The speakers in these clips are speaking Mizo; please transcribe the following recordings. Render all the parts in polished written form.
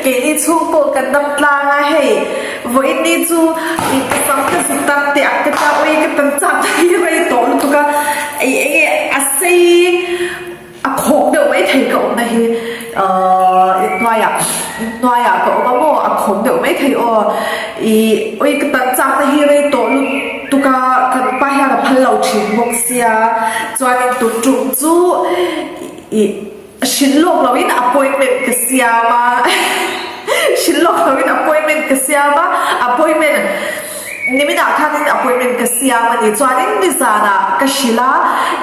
Keini chhung pawh kan dam tlang a hei vawiin ni chu ka sam ka zuk tak teh ang ka tia awi ka tan chak hi rei tawh lutuk a eng enge a sei A khawk deuh mai thei ka awmna hi ahh inhnuaiah inhnuaiah ka awm a maw a khawk deuh mai thei aw ih awi ka tan chakna hi rei tawh lutuk a kan pa hian a phal lo thin bawk sia chuanin tun tum chu ih hrilh lawk loin appointment ka siam a hrilh lawk loin appointment ka siam a appointment. Niminah khanin appointment ka siam a ni. Chuanin nizanah ka hrilh a,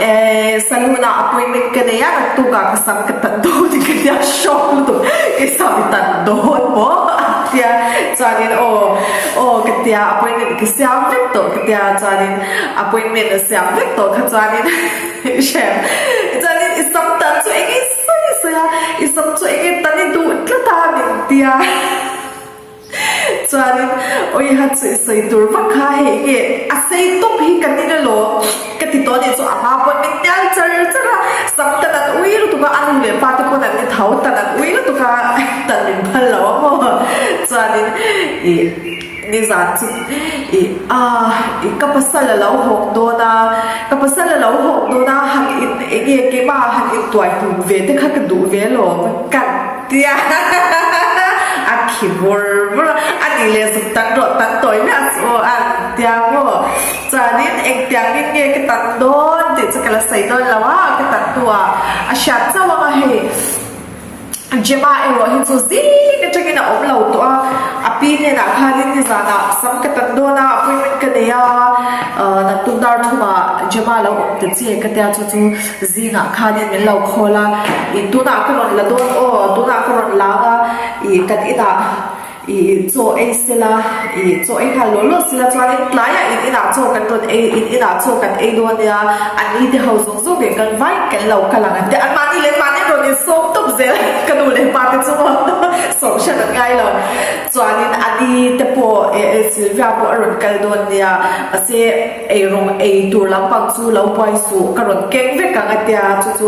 eh saloon-ah appointment ka nei a, naktukah ka sam ka tan dawn tih ka tia shock lutuk, kei sam i tan dawn maw a tia. Chuanin aw aw ka tia appointment ka siam vek tawh ka tia, chuanin appointment a siam vek tawh kha chuanin i hrem. Chuanin i sam tan chu eng nge sawi sawi a, i sam chu eng nge tan i duh tlat a min tia. Chuanin awiha chu i sawi tur vak kha hei nge a sei tawp hi ka ning alawm ka ti tawh anih chu a hma pawn min hnial char char a, sam tan an ui lutuk a, a nu leh pa te pawn an ni tho tan an ui lutuk a tan min phal lo a maw chuanin ih nizan chu ih a ih ka pasal a lo hawk dawn a ka pasal a lo hawk dawn a han in eng nge keimah han intuai hlum ve te kha ka duh ve alawm ka Tia a khi vur vur a, a nih leh zuk tan rawh tan tawi miah chu aw a tia maw. Chuanin engtiangin nge ka tan dawn tih chu ka la sawi dawn lo a, ka tan hnuah a hriat chauh ang a hei. Gemma erawh hi chu zing atangin a awm lo tawh a, a pi hnenah khanin nizanah sam ka tan dawn a, appointment ka nei a, naktuk dar thumah Gemma lo awm ta che ka tia chu chu Zingah khanin min lo khawl a, ih tunah ka rawn la dawn aw, tunah ka rawn lang a, ih kan inah ih chaw ei sela, ih chaw ei nghal law law sela chuanin tlaiah in inah chaw kan rawn ei, in inah chaw kan ei dawn nia, an ni te ho zawng zawng leh kan vai kan lo kal ang an ti a, anmahni leh mahni rawn insawm tawp zel ka nu leh pa te chu maw sawm hriat an ngai lo. Chuanin a ni te pawh eh Sylvia pawh a rawn kal dawn nia, mahse ei rawng ei tur lampang chu lo buai suh ka rawn keng vek ang a tia, chu chu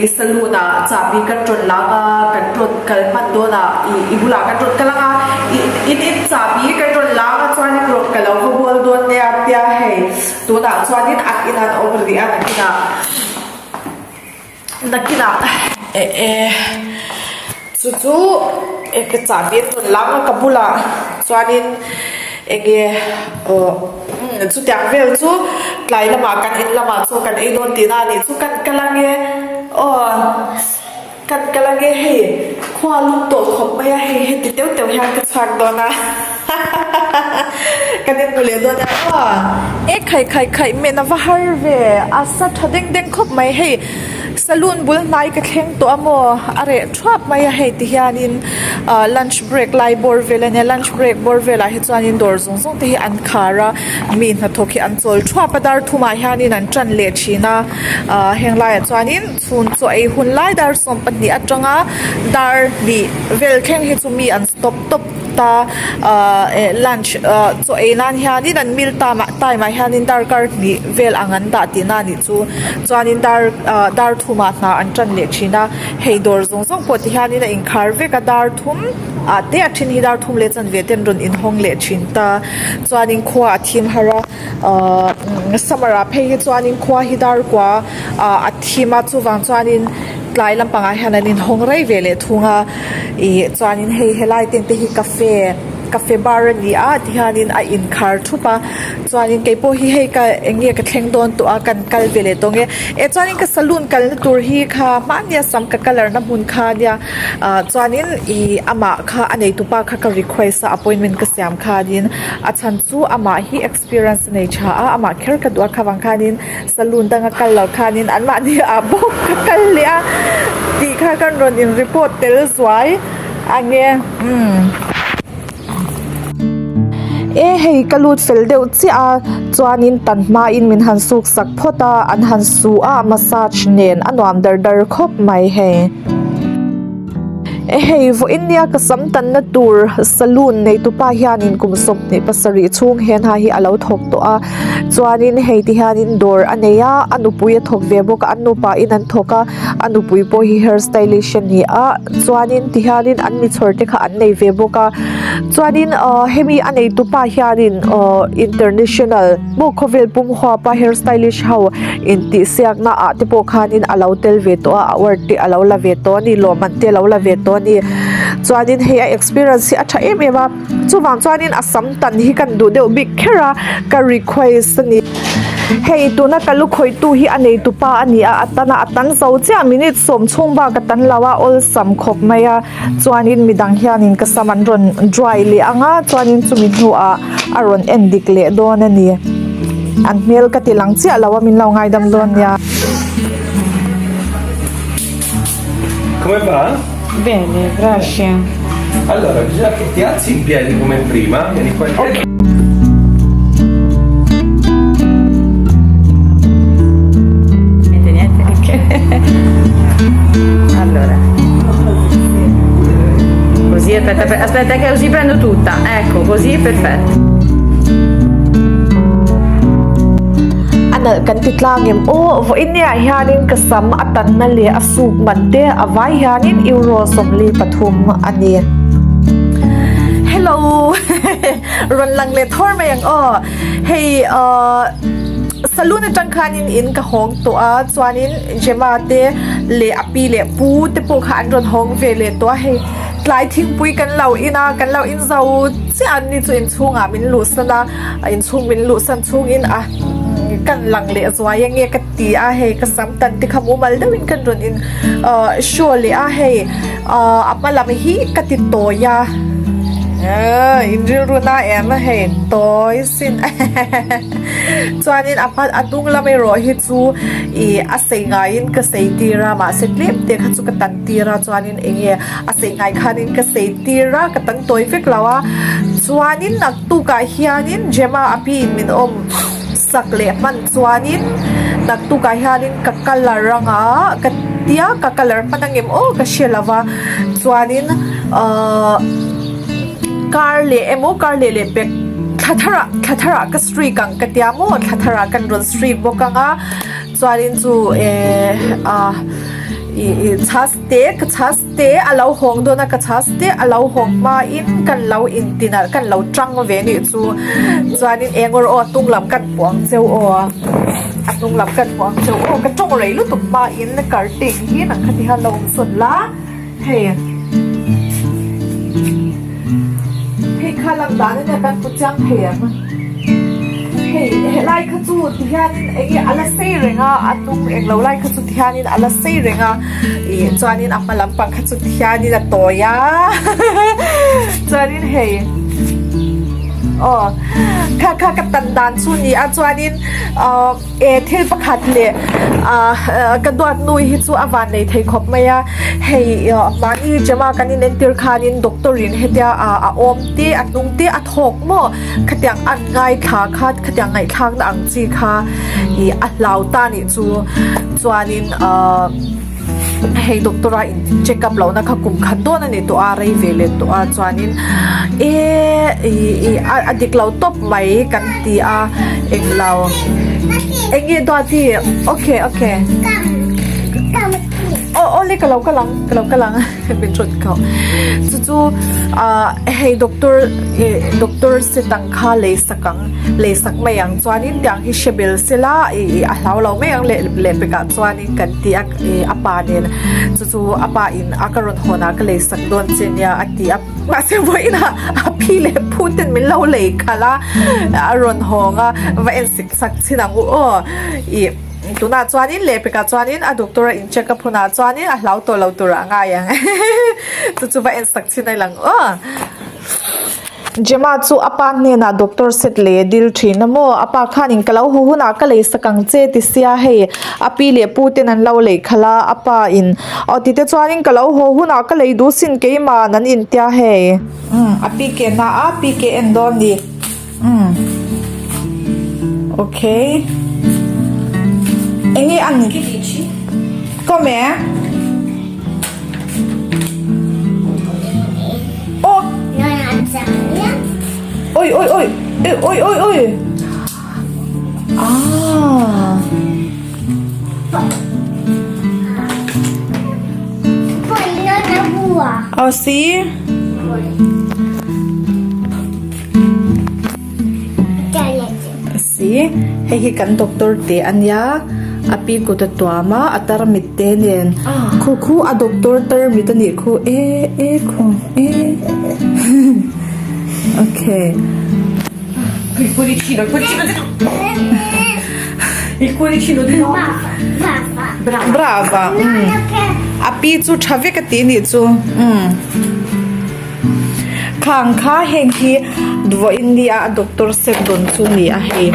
i saloon ah chahbi kan rawn lang a, kan rawn kal hman dawn ah i i bulah kan rawn kal ang a, i in in chahbi kan rawn lang a chuanin rawn ka lo va bual dawn nia a tia hei tunah chuanin an inah an awm rih a nakinah. Nakinah eh eh chu chu eng ka chahbi an rawn lang a ka bulah chuanin eng nge aw umm chutiang vel chu tlai lamah kan in lamah chaw kan ei dawn tihna a nih chu kan kal ange aw kan kal ange hei khua lum tawh khawp mai a hei heti teuh teuh hian ka chhuak dawn a hahahaha kan inhmu leh dawn a aw. E khaih khaih khaih men a va har ve a sa tha deng deng khawp mai hei saloon bul hnai ka thleng tawh a maw a reh thuap mai a hei ti hianin ah lunch break lai bawr vel ania lunch break bawr velah hi chuanin dawr zawng zawng te hi an khar a mi hnathawk hi an chawl thuap a dar thumah hianin an tan leh thin a ah heng laiah chuanin chhun chaw ei hun lai dar 12 atanga dar hnih vel thleng hi chu mi an stop tawp. Ta ah lunch ah chaw ei nan hianin an meal time ah time ah hianin darkar hnih vel ang an dah tihna a nih chu chuanin dar ah dar thumah hna an tan leh thin a hei dawr zawng zawng pawh ti hianin a inkhar vek a dar thum ah te a then hi dar thum leh chanve te an rawn inhawng leh thin ta chuanin khua a thim har a ahh summer ah phei hi chuanin khua hi dar kua ah a thim a chuvang chuanin tlai lampangah hian an inhawng rei ve leh thung a. Ih chuanin hei helai ten te hi cafe cafe bar a ni a tihianin a inkhar thup a chuanin keipawh hi hei ka eng nge ka thleng dawn tawh a kan kal ve leh tawh ang e eh chuanin ka saloon kalna tur hi kha hmania sam ka colour na hmun kha ania ah chuanin ih amah kha a nei tupa kha ka request a appointment ka siam khanin a chhan chu amah hi experience a nei tha a amah kher ka duh a kha vang khanin Saloon danga kal loh khanin anmahni ah bawk ka kal leh a tih kha kan rawn in report tel zuai ange umm. E hei ka lut fel deuh chiah a chuanin tan hmain min han suk sak phawt a an han su a massage nen a nuam dar dar khawp mai hei. Hei vawiin nia ka sam tanna tur saloon neitupa hianin kum 27 chhung he hna hi a lo thawk tawh a chuanin hei ti hianin dawr a nei a a nupui a thawk ve bawk a an nupa in an thawk a a nupui pawh hi hair stylish a ni a chuanin ti hianin an mi chhawr te kha an nei ve bawk a chuanin ahh hemi a neitupa hianin ahh international maw khawvel pum huapa hair stylish ho intihsiakna ah te pawh khanin a lo tel ve tawh a award te a lo la ve tawh a ni lawmman te a lo la ve tawh a ni chuanin hei a experience hi a tha em em a chuvang chuanin a sam tan hi kan duh deuh bik kher a ka request a ni hei tuna ka lu khawih tu hi a nei tupa a ni a a tan a a tan zo chiah minute sawm chhung bak a tan lo a awlsam khawp mai a chuanin midang hianin ka sam an rawn dry leh ang a chuanin chumi hnuah a rawn en dik leh dawn a ni an hmel ka ti lang chiah lo a min lo ngaidam dawn nia. Come va? Bene, grazie. Allora, bisogna che ti alzi in piedi come prima, vieni qua in piedi. Niente, niente. Ok. Allora. Così, aspetta, aspetta che così prendo tutta. Ecco, così, perfetto. A nalh kan ti tlang em aw vawiin niah hianin ka sam a tanna leh a suk man te a vai hianin euro 43 a ni. Hello rawn lang leh thawr mai ang aw hei ahh saloon atang khanin in ka hawng tawh a chuanin Gemma te leh a pi leh pu te pawh kha an rawn hawng ve leh tawh a hei tlai thingpui kan lo in a kan lo in zo chiah an ni chu inchhungah min luhsan a inchhung min luhsan chhungin a kan lang leh zuai ange ka ti a hei ka sam tan te kha mumal deuhin kan rawn in ahh show leh a hei ahh a hma lam hi ka ti tawi a ahh in rilru na em a hei tawi sin chuanin a hma a hnung lam erawh hi chu ih a sei ngaiin ka sei tir a mahse tlem te kha chu ka tan tir a chuanin eng nge a sei ngai khanin ka sei tir a ka tan tawi vek lo a chuanin naktukah hianin Gemma a pi in min awm sak leh hman chuanin naktukah hianin ka colour anga ka tia ka colour hman ang em aw ka hre lo va chuanin ahh kar leh emaw kar leh leh pek thla tharah thla tharah ka streak ang ka tia maw thla tharah kan rawn streak bawk ang a chuanin chu ehh ah ih ih chhas te ka chhas te a lo hawng dawn a ka chhas te a lo hawng hmain kan lo intinalh kan lo tang ve nih chu chuanin eng rawh aw a hnung lam kan hmuh ang cheu aw a hnung lam kan hmuh ang cheu aw ka tawng rei lutuk hmain curtain hi nang kha ti hian lo awm sawn la hei hei kha lang dan ania kan hmu chiang thei ang. Hei helai kha chu ti hianin eng nge a la sei reng a a hnung eng lo lai kha chu ti hianin a la sei reng a ih chuanin a hma lampang kha chu ti hianin a tawi a chuanin hei aw kha kha ka tan dan chu ni a chuanin ahh e thil pakhat leh ahh ka duat nu hi chu a van nei thei khawp mai a hei mahni Gemma kan inentir khanin doctor in hetia ah a awm te a hnung te a thawk maw. Khatiang an ngaithla kha khatiang ngaihthlakna ang chi kha ih a hlau ta nih chu chuanin ahh hei doctor a in check up lohna kha kum khat dawn a ni tawh a rei ve leh tawh a chuanin eee ih ih a dik lo tawp mai kan ti a englo eng nge duati okay okay aw awle ka lo kal ang ka lo kal ang min rawn kau chu chu ah hei doctor ih doctor set ang kha lei sak ang lei sak mai ang chuanin tiang hi hre bel sela ih ih a hlau lo mai ang leh leh pekah chuanin kan ti a ih a pa nen chu chu a pa in a ka rawn hawn ah ka lei sak dawn che nia a ti a mahse vawiin ah a pi leh pu ten min lo lei khalh a a rawn hawng a va en sik sak chin ang u aw ih. Tunah chuanin leh pekah chuanin a doctor a in check up hunah chuanin a hlau tawh lo tur ah a ngai ang chu chu va en sak chin a lang aw. Gemma chu a pa hnenah doctor set lei a dil thin a maw a pa khanin ka lo haw hunah ka lei sak ang che ti sia hei a pi leh pu ten an lo lei khalh a a pa in aw ti te chuanin ka lo haw hunah ka lei duh sin keimah an in tia hei. Umm a pi ke na a pi ke en dawn ni. Umm ok enge an Come? Oi oi oi oi oi oi Ah. Oh sì? Si, hei hi kan doctor te ania a pi kut a tuam a a tarmit te nen khu khu a doctor tarmit a nih khu e e khu e okay. Il cuoricino, il cuoricino di Il cuoricino di no. Brava. Brava. Mm. A pi chu tha vek a ti nih chu. Mm. Khang kha heng hi vawiin nia a doctor set dawn chu ni a hei.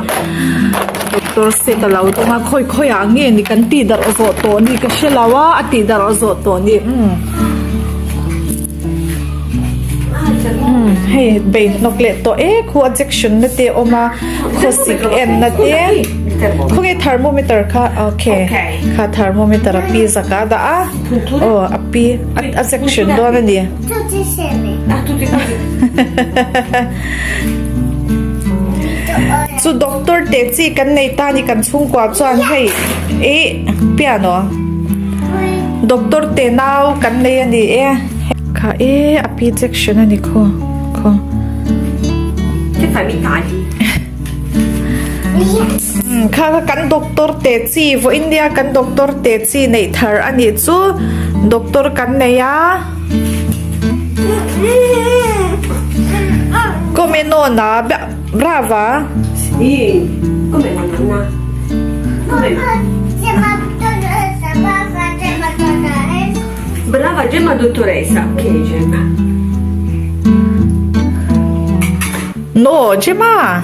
Doctor set a lo dawng a khawi khawi ah nge ni kan tih darh zawh tawh ni ka hre lo a a tih darh zawh tawh ni. Mm. Hei bei hnawk leh tawh e khu a jection na te a awm a khawsik en na te khawnge thermometer kha okay kha thermometer a pi zak a dah a aw a pi a jection dawn a ni. Chu doctor te chi kan nei ta ni kan chhungkua chuan hei ih piano doctor te nau kan nei a ni e. Kha e a pi jection a ni khaw khaw. Kha kha kan doctor te chi vawiin nia kan doctor te chi neih thar a nih chu doctor kan nei a. Come nonna brava. Sì, come la nonna? Come? Brava Gemma dottoressa, ok Gemma. No, Gemma!